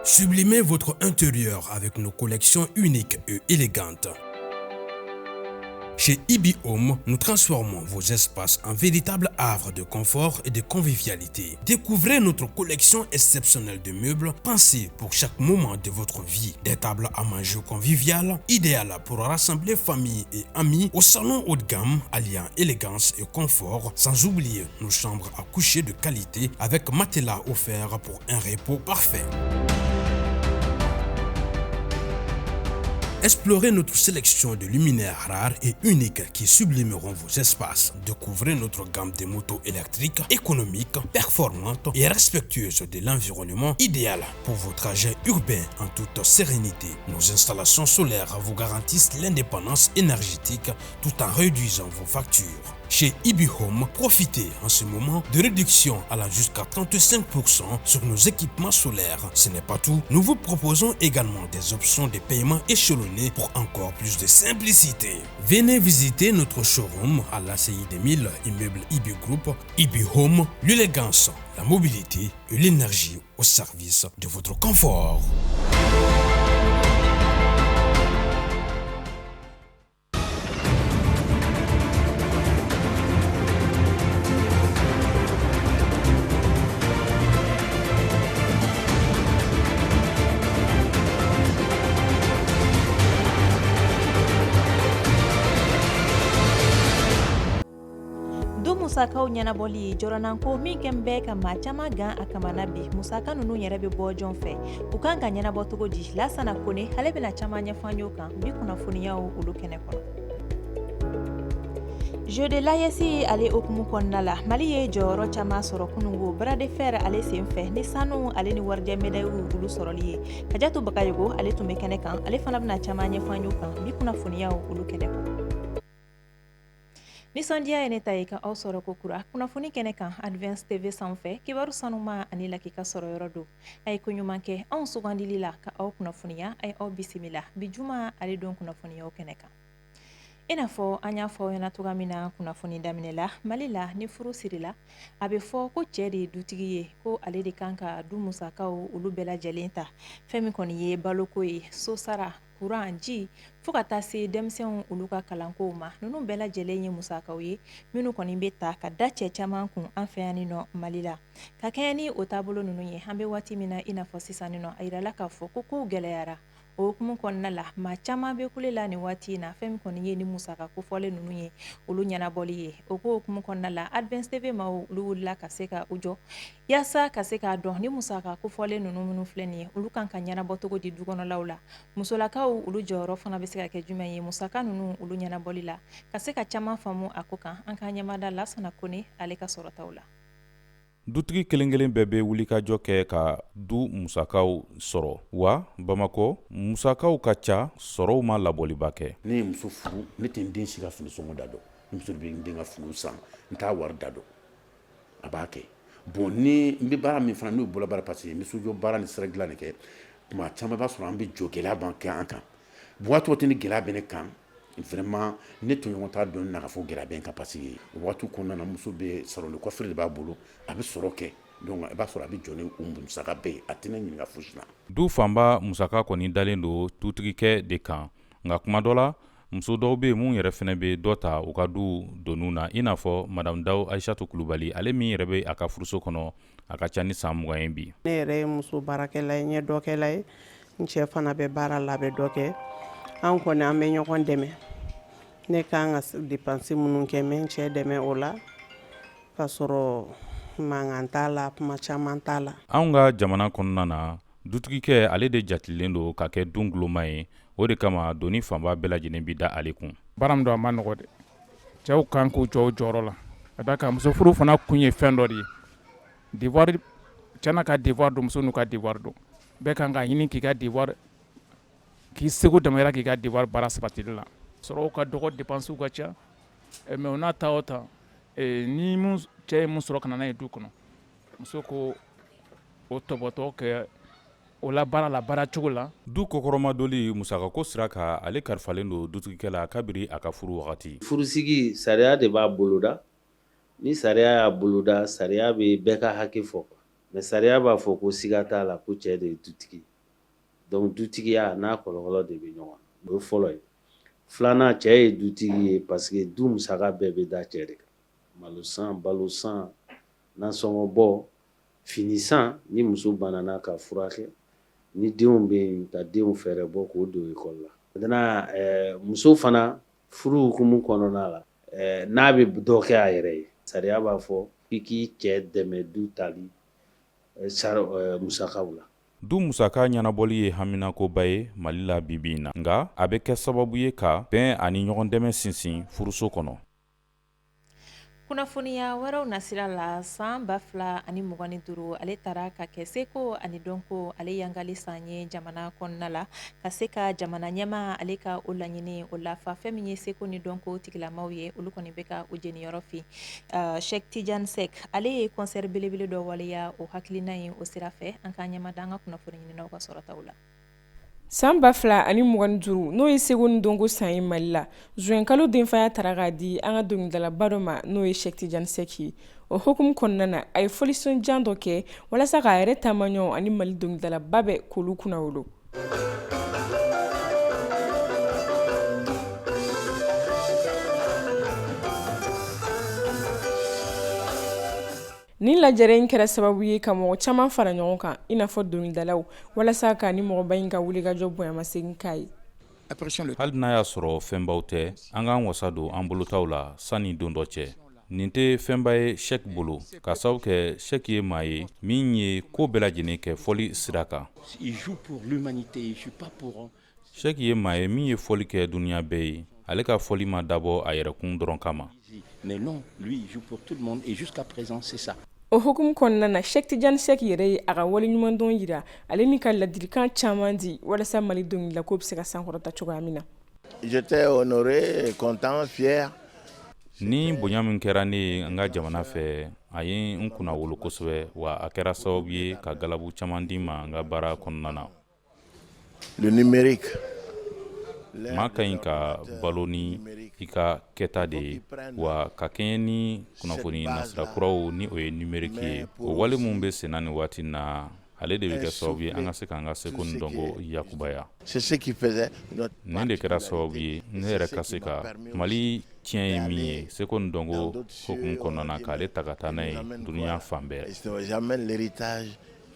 Sublimez votre intérieur avec nos collections uniques et élégantes. Chez Ibi Home, nous transformons vos espaces en véritables havres de confort et de convivialité. Découvrez notre collection exceptionnelle de meubles pensés pour chaque moment de votre vie. Des tables à manger conviviales, idéales pour rassembler famille et amis au salon haut de gamme, alliant élégance et confort, sans oublier nos chambres à coucher de qualité avec matelas offert pour un repos parfait. Explorez notre sélection de luminaires rares et uniques qui sublimeront vos espaces. Découvrez notre gamme de motos électriques, économiques, performantes et respectueuses de l'environnement, idéal pour vos trajets urbains en toute sérénité. Nos installations solaires vous garantissent l'indépendance énergétique tout en réduisant vos factures. Chez Ibi Home, profitez en ce moment de réductions allant jusqu'à 35% sur nos équipements solaires. Ce n'est pas tout, nous vous proposons également des options de paiement échelonnées pour encore plus de simplicité. Venez visiter notre showroom à l'ACI 2000, immeuble Ibi Group, Ibi Home, l'élégance, la mobilité et l'énergie au service de votre confort. Du musakaw ɲɛnabɔli jɔrɔnanko min kɛn bɛ ka maa caman gan a kamana bi. Musaka ninnu yɛrɛ bɛ bɔ jɔn fɛ? U kan ka ɲɛnabɔ cogo di? Lasana Kone, ale bɛna caman ɲɛfɔ an y'o kan bi kunnafoniyaw olu kɛnɛ kɔnɔ. Jeux de l'AES ale hukumu kɔnɔna la, Mali ye jɔyɔrɔ caman sɔrɔ kunungo bras de fer ale sen fɛ ni sanu ale ni warijɛ médaille olu sɔrɔli ye. Kajatu Bagayogo, ale tun bɛ kɛnɛ kan, ale fana bɛna caman ɲɛfɔ an y'o kan bi kunnafoniyaw olu kɛnɛ kɔnɔ. Nisɔndiya ye ne ta ye ka aw sɔrɔ ko kura kunnafoni kɛnɛ kan Advance TV sanfɛ. Kibaru sanuma ani lakika sɔrɔ yɔrɔ don. A ye ko ɲuman kɛ anw sugandili la ka aw kunnafoniya. A ye aw bisimila bi juma ale don kunnafoniyaw kɛnɛ kan. I n'a fɔ an y'a fɔ aw ɲɛna cogoya min na kunnafoni daminɛ la, Mali la, ni furu sirila, a bɛ fɔ ko cɛ de ye dutigi ye, ko ale de kan ka du musakaw olu bɛɛ lajɛlen ta. Fɛn min kɔni ye baloko ye, so sara, kuran, ji, fo ka taa se denmisɛnw olu ka kalankow ma, ninnu bɛɛ lajɛlen ye musakaw ye minnu kɔni bɛ ta ka da cɛ caman kun an fɛ yan nɔ Mali la. Ka kɛɲɛ ni o taabolo ninnu ye, an bɛ waati min na i n'a fɔ sisan nɔ, a yirala k'a fɔ ko kow gɛlɛyara. O hukumu kɔnɔna la, maa caman bɛ kule la nin waati in na, fɛn min kɔni ye ni musaka kofɔlen ninnu ye, olu ɲɛnabɔli ye. O ko hukumu kɔnɔna la, Advance TV maaw olu wulila ka se ka u jɔ yaasa ka se k'a dɔn ni musaka kofɔlen ninnu minnu filɛ nin ye, olu kan ka ɲɛnabɔ cogo di dukɔnɔlaw la. Musolakaw olu jɔyɔrɔ fana bɛ se ka kɛ jumɛn ye musaka ninnu olu ɲɛnabɔli la. Ka se ka caman faamu a ko kan, an k'an ɲɛmada Lasana Kone ale ka sɔrɔtaw la. Dutigi kelen-kelen bɛɛ bɛ wulikajɔ kɛ ka du musakaw sɔrɔ. Wa Bamakɔ, musakaw ka ca, sɔrɔw ma labɔliba kɛ. Ne ye muso furu, ne tɛ n den si ka fini sɔngɔ da dɔn. N muso de bɛ n den ka finiw san, n t'a wari da dɔn. A b'a kɛ. Bon, ni n bɛ baara min fana, n'o ye bolola baara, parce que n bɛ sojɔ baara ni sira dilan de kɛ, tuma caman i b'a sɔrɔ an bɛ jɔ, gɛlɛya b'an kɛ an kan. Waati o ni gɛlɛya bɛ ne kan, vraiment ne tɔɲɔgɔn t'a dɔn na k'a fɔ gɛlɛya bɛ n kan, parce que o waati kɔnɔna na, muso bɛ salon de coiffure de b'a bolo, a bɛ sɔrɔ kɛ. Donc i b'a sɔrɔ a bɛ jɔ ni o musaka bɛɛ ye, a tɛ ne ɲininka fosi la. Du fanba musaka kɔni dalen don dutigikɛ de kan, nka kuma dɔ la, muso dɔw bɛ yen minnu yɛrɛ fana bɛ dɔ ta u ka du doniw na, i n'a fɔ Madame Daw Ayisatu Kulubali, ale min yɛrɛ bɛ a ka furuso kɔnɔ a ka ca ni san 20 ye bi. Ne yɛrɛ ye muso baarakɛla ye, n ye dɔkɛla ye. N cɛ fana bɛ baara la, a bɛ dɔ kɛ. An kɔni, an bɛ ɲɔgɔn dɛmɛ. Ne ka kan ka dépense minnu kɛ, n bɛ n cɛ dɛmɛ o la, k'a sɔrɔ mankan t'a la, kuma caman t'a la. Anw ka jamana kɔnɔna na, dutigikɛ ale de jatilen don ka kɛ du guloma ye. O de kama doni fanba bɛɛ lajɛlen bɛ da ale kun. Baara min don, a ma nɔgɔ dɛ. Cɛw kan k'u jɔ u jɔyɔrɔ la, ka d'a kan muso furu fana kun ye fɛn dɔ de ye. Devoir, cɛ n'a ka devoir don, muso n'u ka devoir don. Bɛɛ kan ka ɲini k'i ka devoir, k'i seko damayira k'i ka devoir baara sabatili la. Sɔrɔw ka dɔgɔ, dépenses ka ca, mais o n'a ta o ta, ni cɛ ye mun sɔrɔ ka na n'a ye du kɔnɔ, muso ko o tɔbɔtɔ kɛ o la baara la baara cogo la. Du kɔkɔrɔmadoli musakako sira kan, ale kalifalen don dutigikɛ la kabiri a ka furu wagati. Furusigi, sariya de b'a boloda. Ni sariya y'a boloda, sariya bɛ bɛɛ ka hakɛ fɔ, mais sariya b'a fɔ ko siga t'a la ko cɛ de ye dutigi. Donc dutigiya n'a kɔlɔlɔ de bɛ ɲɔgɔn na, o ye fɔlɔ ye. Filanan, cɛ ye dutigi ye parce que du musaka bɛɛ bɛ da cɛ de kan. Malo san, balo san, nasɔngɔ bɔ, fini san, ni muso banana ka furakɛ, ni denw bɛ yen ka denw fɛɛrɛ bɔ k'o don ekɔli la. Maintenant muso fana furu hukumu kɔnɔna la, n'a bɛ dɔ kɛ a yɛrɛ ye, sariya b'a fɔ k'i k'i cɛ dɛmɛ du tali musakaw la. Du musaka ɲɛnabɔli ye haminakoba ye Mali la bi bi in na, nka a bɛ kɛ sababu ye ka bɛn ani ɲɔgɔndɛmɛ sinsin furuso kɔnɔ. Kunnafoniya wɛrɛw nasira la, san 2025, ale taara ka kɛ seko ani dɔnko ale yangali san ye jamana kɔnɔna la, ka se ka jamana ɲɛmaa ale ka o laɲini o lafa. Fɛn min ye seko ni dɔnko tigilamaw ye, olu kɔni bɛ ka u jeniyɔrɔ fin. Cheick Tidiane Seck, ale ye concert belebele dɔ waleya o hakilina ye o sira fɛ. An k'an ɲɛmada an ka kunnafoni ɲininaw ka sɔrɔtaw la. San 2025, n'o ye seko ni dɔnko san ye Mali la, zuwɛn kalo denfaya tara k'a di an ka dɔnkilidalaba dɔ ma, n'o ye Cheick Tidiane Seck ye. O hukumu kɔnɔna na, a ye fɔlisen jan dɔ kɛ walasa k'a yɛrɛ taamaɲɔgɔn ani Mali dɔnkilidalaba bɛɛ k'olu kunnawolo. Nin lajɛrɛ in kɛra sababu ye ka mɔgɔ caman fara ɲɔgɔn kan, i n'a fɔ dɔnkilidalaw, walasa ka nin mɔgɔba in ka wulikajɔ bonyamasegin k'a ye. Hali n'a y'a sɔrɔ fɛnbaw tɛ, an k'an wasa don an bolotaw la sanni don dɔ cɛ. Nin tɛ fɛnba ye Cheick bolo, k'a sababu kɛ Cheick ye maa ye min ye ko bɛɛ lajɛlen kɛ fɔli sira kan. Cheick ye maa ye min ye fɔli kɛ dunuya bɛɛ ye. Ale ka fɔli ma dabɔ a yɛrɛkun dɔrɔn kama. O hukumu kɔnɔna na, Cheick Tidiane Seck yɛrɛ ye a ka waleɲumandɔn jira ale ni ka ladilikan caman di walasa Mali dɔnkilidako bɛ se ka sankɔrɔta cogoya min na. J'étais honoré, content, fier. Ni bonya min kɛra ne ye n ka jamana fɛ, a ye n kunnawolo kosɛbɛ, wa a kɛra sababu ye ka galabu caman di n ma n ka baara kɔnɔna na. Le numérique. Maa ka ɲi ka balo ni i ka kɛta de ye, wa ka kɛɲɛ ni kunnafoni nasira kuraw ni o ye numérique ye, o wale min bɛ senna nin waati na, ale de bɛ kɛ sababu ye an ka se k'an ka seko ni dɔnko yakubaya. Nin de kɛra sababu ye ne yɛrɛ ka se ka Mali tiɲɛ ye min ye seko ni dɔnko hukumu kɔnɔna na, k'ale ta ka taa n'a ye dunuya fan bɛɛ.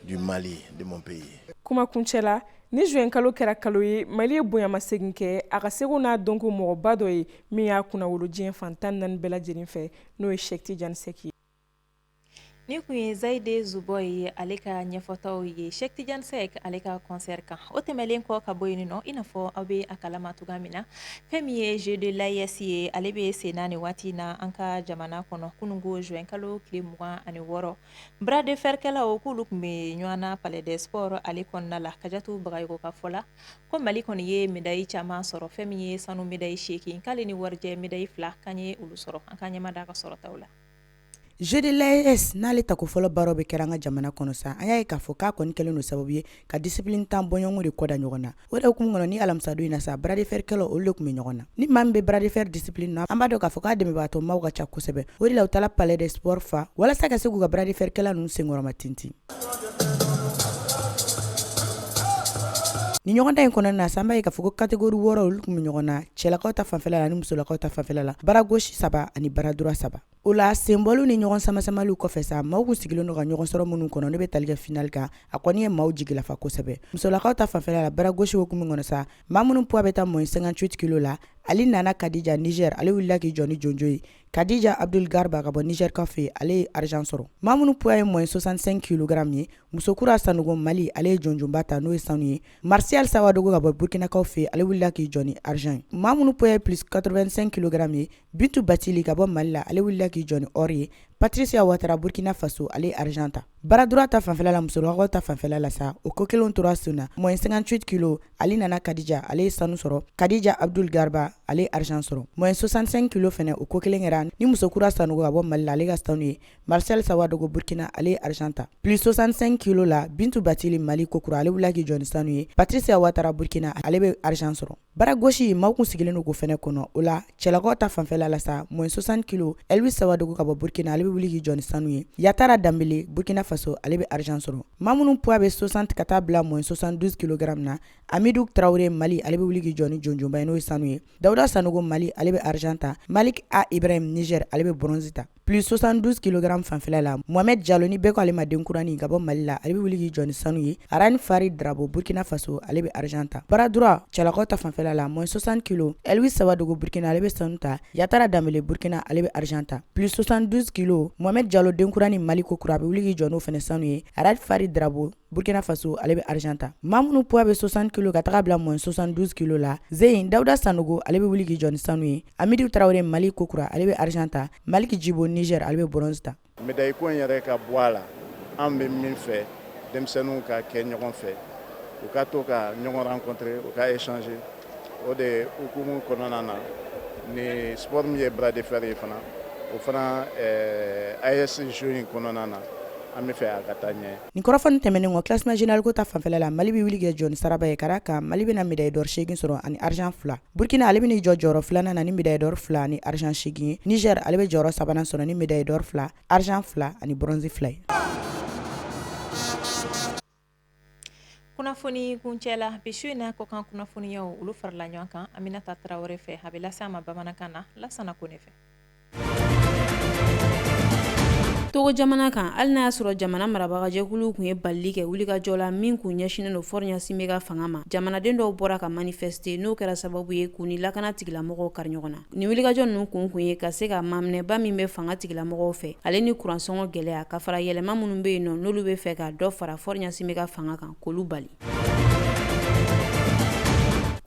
Du Mali, de mon pays. Kuma kuncɛ la, ni juin kalo kɛra kalo ye, Mali ye bonyamasegin kɛ a ka seko n'a dɔnko mɔgɔba dɔ ye min y'a kunnawolo diɲɛ fan 14 bɛɛ lajɛlen fɛ, n'o ye Cheick Tidiane Seck ye. Nin kun ye Zayide Zubo ye, ale ka ɲɛfɔtaw ye Cheick Tidiane Seck ale ka concert kan. O tɛmɛlen kɔ ka bɔ yen nɔ, i n'a fɔ aw bɛ a kalama cogoya min na, fɛn min ye Jeux de l'AES ye, ale bɛ senna nin waati na an ka jamana kɔnɔ. Kununko juin kalo tile 26, bras de fer kɛlaw k'olu tun bɛ ɲɔgɔn na Palais des Sports ale kɔnɔna la. Kajatu Bagayogo ka fɔ la, ko Mali kɔni ye médaille caman sɔrɔ, fɛn min ye sanu médaille 8, k'ale ni warijɛ médaille 2, k'an ye olu sɔrɔ. An k'an ɲɛmada ka sɔrɔtaw la. Jeux de l'AES n'ale tako fɔlɔ baaraw bɛ kɛra an ka jamana kɔnɔ sa, an y'a ye k'a fɔ k'a kɔni kɛlen don sababu ye ka discipline 10 bɔɲɔgɔnko de kɔda ɲɔgɔn na. O de hukumu kɔnɔ ni alamisadon in na sa, bras de fer kɛlaw olu de tun bɛ ɲɔgɔn na. Ni maa min bɛ bras de fer discipline na, an b'a dɔn k'a fɔ k'a dɛmɛbagatɔ maaw ka ca kosɛbɛ. O de la u taara Palais des Sports fa walasa ka se k'u ka bras de fer kɛla ninnu senkɔrɔma tintin. Ni ɲɔgɔndan in kɔnɔna na sa, an b'a ye k'a fɔ ko catégorie 6 olu tun bɛ ɲɔgɔn na, cɛlakaw ta fanfɛla la ani musolakaw ta fanfɛla la, bras gauche 3 ani bras droit 3. O la senbɔliw ni ɲɔgɔn samasamaliw kɔfɛ sa, maaw kun sigilen don ka ɲɔgɔn sɔrɔ minnu kɔnɔ, ne bɛ tali kɛ final kan, a kɔni ye maaw jigilafa kosɛbɛ. Musolakaw ta fanfɛla la, bras gauche hukumu kɔnɔ sa, maa minnu poids bɛ taa moins 58 kilo la, Ali Nana Kadija Niger, ale wulila k'i jɔ ni jonjo ye. Kadija Abdul Garba ka bɔ Niger ka fɛ, ale ye argent sɔrɔ. Maa minnu poids ye moins 65 kilogramme ye, Musokura Sanogo Mali, ale ye jonjonba ta, n'o ye sanu ye. Martial Sawadogo ka bɔ Burkinakaw fɛ, ale wulila k'i jɔ ni argent ye. Maa minnu poids ye plus 85 kilogramme ye, Bintu Batili ka bɔ Mali la, ale wulila k'i jɔ ni or ye. Patricia Watara Burkina Faso, ale ye argent ta. Bras droit ta fanfɛla la, musolakaw ta fanfɛla la sa, o ko kelen tora sen na. Moins 58 kilo, Ali Nana Kadija, ale ye sanu sɔrɔ. Kadija Abdul Garba, ale ye argent sɔrɔ. Moins 65 kilo fɛnɛ, o ko kelen kɛra ni Musokura Sanogo ka bɔ Mali la, ale ka sanu ye. Marcel Sawadogo Burkina, ale ye argent ta. Plus 65 kilo la, Bintu Batili Mali kokura, ale wulila k'i jɔ ni sanu ye. Patricia Watara Burkina, ale bɛ argent sɔrɔ. Bara gosi, maaw kun sigilen don k'o fɛnɛ kɔnɔ. O la cɛlakaw ta fanfɛla la sa, moins 60 kilo, Elvis Sawadogo ka bɔ Burkina, ale bɛ wuli k'i jɔ ni sanu ye. Yatara Danbele Burkina Faso, ale bɛ argent sɔrɔ. Maa minnu poids bɛ 60 ka taa bila moins 72 kilogramme na, Amidu Traoré Mali, ale bɛ wuli k'i jɔ ni jonjonba ye, n'o ye sanu ye. Dawuda Sanogo Mali, ale bɛ argent ta. Malik A Ibrahim Niger, ale bɛ bronze ta. Plus 72 kg fanfɛla la, Mohamed Jalo, ni bɛɛ ko ale ma Denkuranin, ka bɔ Mali la, ale bɛ wuli k'i jɔ ni sanu ye. Arani Fari Drabo Burkina Faso, ale bɛ argent ta. Bras droit, cɛlakaw ta fanfɛla la, moins 60 kg, Elvis Sawadogo Burkina, ale bɛ sanu ta. Yatara Danbele Burkina, ale bɛ argent ta. Plus 72 kg, Mohamed Jalo Denkuranin Mali kokura, a bɛ wuli k'i jɔ n'o fana sanu ye. Arani Fari Drabo Burkina Faso, ale bɛ argent ta. Maa minnu poids bɛ 60 kg ka taga bila moins 72 kg la, Zeyin Dawuda Sanogo, ale bɛ wuli k'i jɔ ni sanu ye. Amidu Traoré Mali kokura, ale bɛ argent ta. Malik Jibo Niger, ale bɛ bronze ta. Médaille ko in yɛrɛ ka bɔ a la, an bɛ min fɛ, denmisɛnninw ka kɛ ɲɔgɔn fɛ, u ka to ka ɲɔgɔn rencontrer, u ka échanger. O de hukumu kɔnɔna na, ni sport min ye bras de fer ye fana, o fana AES jeux in kɔnɔna na, an bɛ fɛ a ka taa ɲɛ. Nin kɔrɔfɔ nin tɛmɛnen kɔ, classement général ko ta fanfɛla la, Mali bɛ wuli k'i jɔ ni saraba ye, ka d'a kan Mali bɛna médaille d'or 8 sɔrɔ ani argent 2. Burkina, ale bɛn'i jɔ jɔyɔrɔ filanan na ni médaille d'or 2 ani argent 8 ye. Niger, ale bɛ jɔyɔrɔ sabanan sɔrɔ ni médaille d'or 2, argent 2 ani bronze 2 ye. Kunnafoni kuncɛ la bi su in na, kɔkan kunnafoniyaw, olu farala ɲɔgɔn kan Aminata Tarawele fɛ. A bɛ lase an ma bamanankan na Lasana Kone fɛ. Togo jamana kan, hali n'a y'a sɔrɔ jamana marabagajɛkuluw tun ye balili kɛ wulikajɔ la min kun ɲɛsinnen don Faure Gnassingbé ka fanga ma, jamanaden dɔw bɔra ka manifester, n'o kɛra sababu ye k'u ni lakana tigilamɔgɔw kari ɲɔgɔn na. Nin wulikajɔ ninnu kun kun ye ka se ka maminɛba min bɛ fanga tigilamɔgɔw fɛ, ale ni kuransɔngɔ gɛlɛya, ka fara yɛlɛma minnu bɛ yen nɔ n'olu bɛ fɛ ka dɔ fara Faure Gnassingbé ka fanga kan, k'olu bali.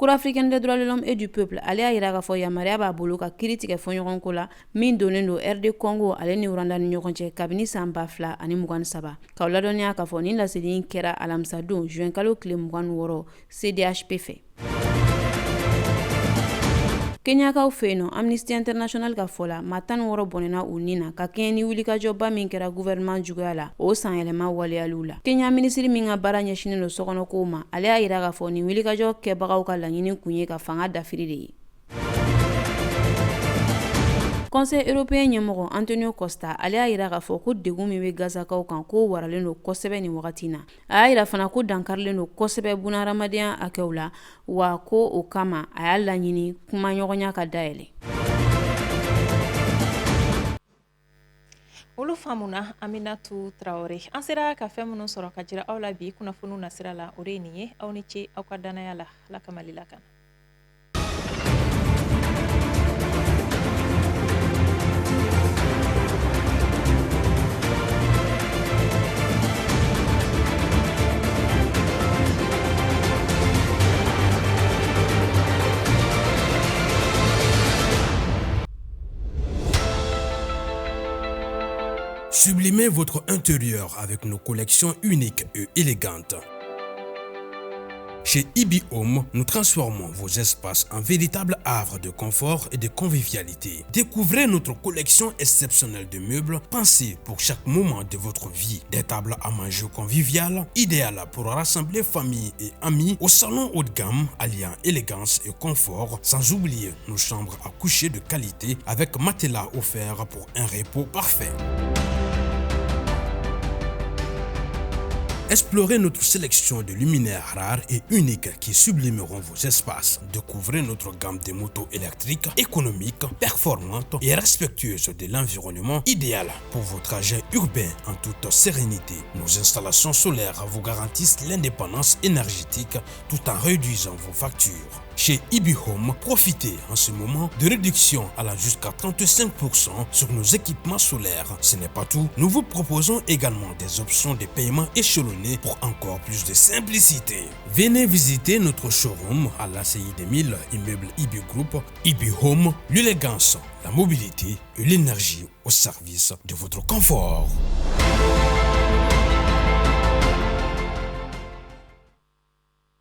Cour africaine des droits de l'homme et du peuple, ale y'a jira k'a fɔ yamaruya b'a bolo ka kiri tigɛ fɔɲɔgɔnko la min donnen don RD Congo ale ni Rwanda ni ɲɔgɔn cɛ kabini san 2023. K'aw ladɔnniya k'a fɔ nin laseli in kɛra alamisadon juin kalo tile 26 CDHP fɛ. Kenyakaw fɛ yen nɔ, Amnesty International ka fɔ la, maa 16 bɔnɛna u ni na ka kɛɲɛ ni wulikajɔba min kɛra gouvernement juguya la o sanyɛlɛma waleyaliw la. Kenya minisiri min ka baara ɲɛsinnen don sokɔnɔkow ma, ale y'a jira k'a fɔ nin wulikajɔ kɛbagaw ka laɲini kun ye ka fanga dafiri de ye. Conseil européen ɲɛmɔgɔ Antonio Costa, ale y'a jira k'a fɔ ko degun min bɛ Gazakaw kan, k'o waralen don kosɛbɛ nin wagati na. A y'a jira fana ko dankarilen don kosɛbɛ bunahadamadenya hakɛw la, wa ko o kama a y'a laɲini kumaɲɔgɔnya ka dayɛlɛ. Olu faamuna Aminatu Tarawele. An sera ka fɛn minnu sɔrɔ ka jira aw la bi kunnafoniw nasira la, o de ye nin ye. Aw ni ce aw ka dannaya la. Ala ka Mali lakana. Sublimez votre intérieur avec nos collections uniques et élégantes. Chez Ibi Home, nous transformons vos espaces en véritables havres de confort et de convivialité. Découvrez notre collection exceptionnelle de meubles pensés pour chaque moment de votre vie. Des tables à manger conviviales, idéales pour rassembler famille et amis au salon haut de gamme, alliant élégance et confort, sans oublier nos chambres à coucher de qualité avec matelas offert pour un repos parfait. Explorez notre sélection de luminaires rares et uniques qui sublimeront vos espaces. Découvrez notre gamme de motos électriques, économiques, performantes et respectueuses de l'environnement, idéal pour vos trajets urbains en toute sérénité. Nos installations solaires vous garantissent l'indépendance énergétique tout en réduisant vos factures. Chez Ibi Home, profitez en ce moment de réduction allant jusqu'à 35% sur nos équipements solaires. Ce n'est pas tout, nous vous proposons également des options de paiement échelonnées pour encore plus de simplicité. Venez visiter notre showroom à l'ACI 2000, immeuble Ibi Group. Ibi Home, l'élégance, la mobilité et l'énergie au service de votre confort.